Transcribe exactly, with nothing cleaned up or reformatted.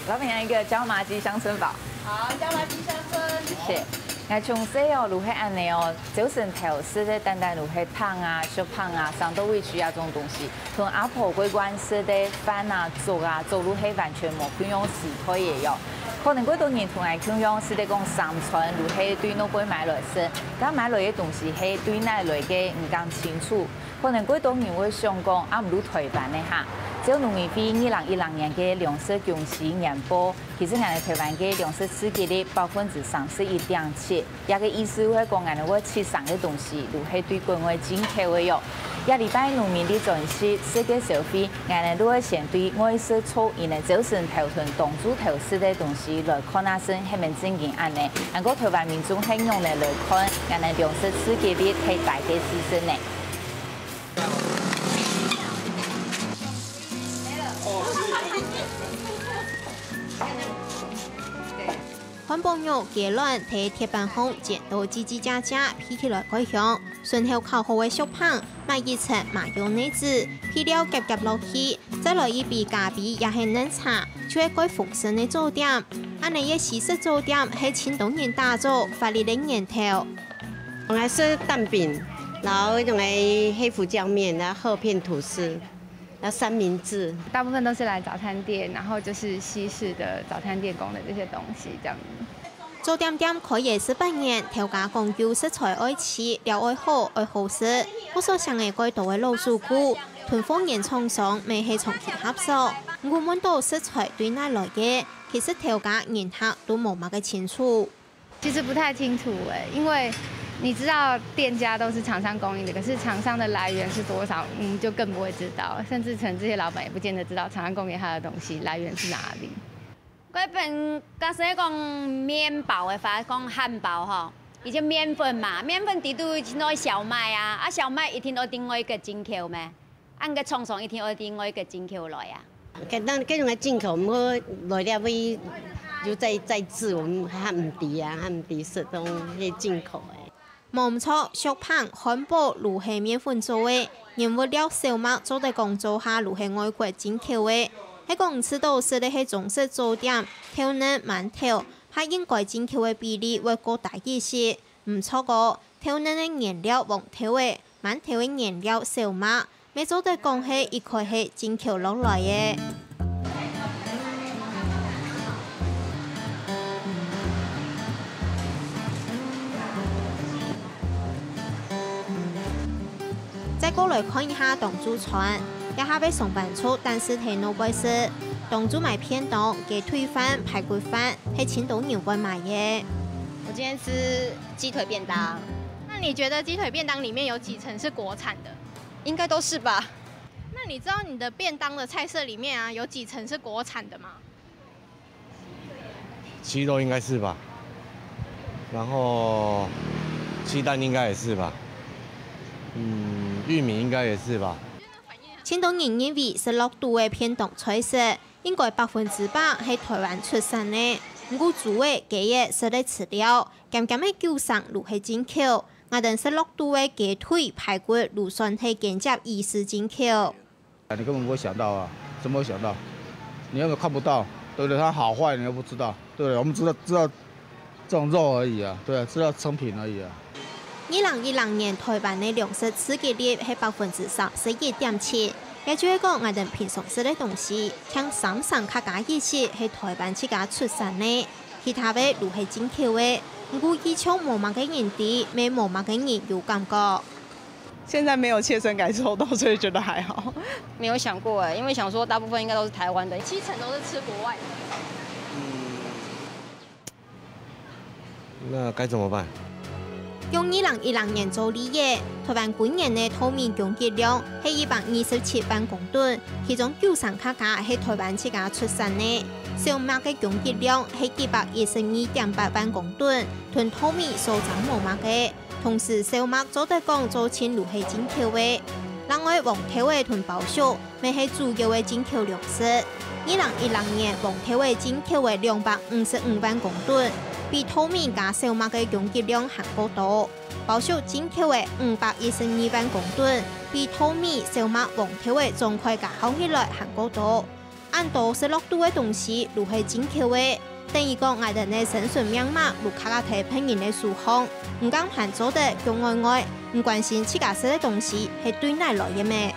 老闆娘一個椒麻雞鄉村包。好，椒麻雞鄉村。謝謝。𠊎從細哦，就係恁呢哦，朝晨頭食个單單就係麭啊、熟麭啊、生豆圍曲啊種東西，同阿婆過慣食个飯啊、粥啊，粥就係完全無共樣時代个喲。可能過多人同𠊎共樣食个講三餐，就係對外背買來食，但買來个東西係對哪來个，毋講清楚。 可能過多人會想講，啊，毋如台灣个哈。照農委會二零一零年个糧食供需年報，其實𠊎等台灣个糧食自給率百分之三十一點七，這个意思係講，𠊎等會出產个東西，就係對國外進口个喲。這禮拜農民曆轉食，食个消費，𠊎等就會先對外食初一个朝晨頭同當晝頭食个東西來看下先，係毋係正經恁呢。毋過台灣民眾係仰仔來看，𠊎等糧食自給率係低个事實呢？ 漢堡肉、雞卵在鐵板項煎到吱吱喳喳，鼻起來蓋香。順後烤好个熟麭，買一層麻油奶子，配料夾夾落去，再來一杯咖啡也係奶茶，就係蓋豐盛个早點。恁呢个西式早點係盡多人打造活力个源頭。 𠊎食蛋餅，然後那種个黑胡椒麵，然後厚片吐司，然後三明治。大部分都是來早餐店，然後就是西式的早餐店供的這些東西這樣子。早點店開業十八年，頭家講究食材愛鮮、料愛好、愛好食，屋所請个蓋多个老主顧，同貨源廠商乜係長期合作。毋過問到食材對哪來个，其實頭家人客都無麼个清楚。 其實不太清楚欸，因為你知道店家都是廠商供應的，可是廠商的來源是多少，嗯，就更不會知道，甚至可能這些老闆也不見得知道廠商供應他的東西來源是哪裡。該本假使講麵包个話，講漢堡吼，以前麵粉嘛，麵粉底肚一定愛小麥啊，啊小麥一定愛另外一個進口咩？ 恁个廠商一定愛另外一個進口來啊。該，該種个進口，毋好來這位又再，再製，𠊎等還毋知啊，還毋知食，都係進口个。無毋著，熟麭、漢堡就係麵粉做个，原物料小麥做得講做下就係外國進口个。係講試著食个係中式早點，豆奶、饅頭，較應該進口个比例會較低一息。毋著哦，豆奶个原料黃豆仔， 饅頭个原料小麥，乜做得講係一概係進口落來个。再過來看一下當晝餐，這下个上班族單食在外背食，當晝買便當、雞腿飯、排骨飯，係盡多人會買个。我今天吃雞腿便當。那你覺得雞腿便當裡面有幾成是國產的？ 應該都是吧。那你知道你的便當的菜色裡面啊，有幾成是國產的嗎？雞肉應該是吧，然後雞蛋應該也是吧，嗯，玉米應該也是吧。盡多人認為食落肚个便當菜色，應該百分之百係台灣出產个，毋過豬仔、雞仔食个飼料，減減个九成就係進口。 𠊎等食落肚个雞腿、排骨就算係間接以食進口。你根本不會想到啊，怎麼會想到？你又看不到，對不對？它好壞你又不知道，對不對？我們知道，知道這種肉而已啊，對啊，知道成品而已啊。二零一零年台灣个糧食自給率係百分之三十一點七，也就係講，𠊎等平常食个東西，淨三成較加一息係台灣自家出產个。 其他个就係進口个，毋過以前無麼个人知，乜無麼个人有感覺。現在沒有切身感受到，所以覺得還好。沒有想過欸，因為想說大部分應該都是台灣的。七成都是吃國外的。那該怎麼辦？ 用二零一零年做例仔，台灣今年个稻米供給量係一百二十七萬公噸，其中九成較加係台灣自家出產个。小麥个供給量係一百一十二點八萬公噸，同稻米相差無麼个。同時，小麥做得講做盡就係進口个。另外，黃豆仔同包粟 乜係主要个進口糧食。二零一零年，黃豆仔進口个兩百五十五萬公噸，比稻米加小麥个供給量還過多。包粟進口个五百一十二萬公噸，比稻米、小麥、黃豆仔總共加項起來還過多。恁多食落肚个東西都係進口个。等於講𠊎兜个生存命脈都卡在別人个手項，毋敢閒做得講外外，毋關心自家食个東西係對哪來个咩？